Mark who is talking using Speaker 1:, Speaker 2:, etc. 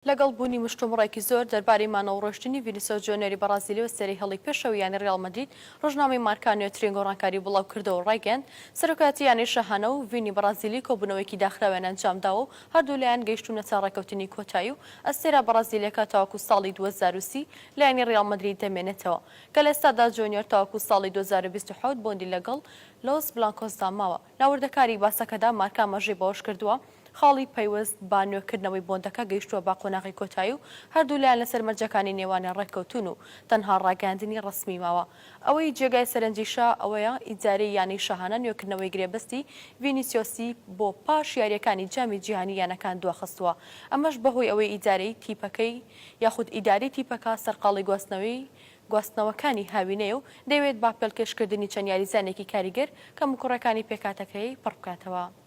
Speaker 1: لەگەڵ بوونی مشتومڕێکی زۆر دەربارەی مانەوە و ڕۆیشتنی ڤینیسۆس جۆنیۆری بەڕازیلی و ئەستێرەی هێڵی پێشەوەی یانەی ڕیاڵ مەدرید، ڕۆژنامەی مارکا نوێترین گۆڕانکاری بڵاوکردەوە و ڕایگەیاند، سەرۆکایەتی یانەی شاهانە و ڤینی بەڕازیلی کۆبوونەوەیەکی داخراویان ئەنجامداوە و هەردوولایان گەیشتوونەتە ڕێککەوتنی کۆتایی و ئەستێرە بەڕازیلیەکە تاوەکو ساڵی 2030 لە یانەی ڕیاڵ مەدرید دەمێنێتەوە کە لە ئێستادا جۆنیۆر تاوەکو ساڵی 2027 بۆندی لەگەڵ لۆس بلانکۆسدا ماوە. لە وردەکاری باسەکەدا مارکا ئاماژەی بەوەشکردووە، خاڵی پەیوەست بە نوێکردنەوەی بۆندەکە گەیشتووە بە قۆناغی کۆتایی و هەردوولایان لەسەر مەرجەکانی نێوانیان ڕێککەوتوون و تەنها ڕاگەیاندنی ڕەسمی ماوە. ئەوەی جێگای سەرنجیشە ئەوەیە ئیدارەی یانەی شاهانە نوێکردنەوەی گرێبەستی ڤینیسیۆسی بۆ پاش یارییەکانی جامی جیهانی یانەکان دواخستووە ئەمەش بەهۆی ئەوەی ئیدارەی تیپەکەی یاخود ئیدارەی تیپەکە سەرقاڵی گواستنەوەی گواستنەوەکانی هاوینەیە و دەیەوێت بە پێڵکێشکردنی چەند یاریزانێکی کاریگەر کەموکوڕیەکانی پێکهاتەکەی پڕبکاتەوە.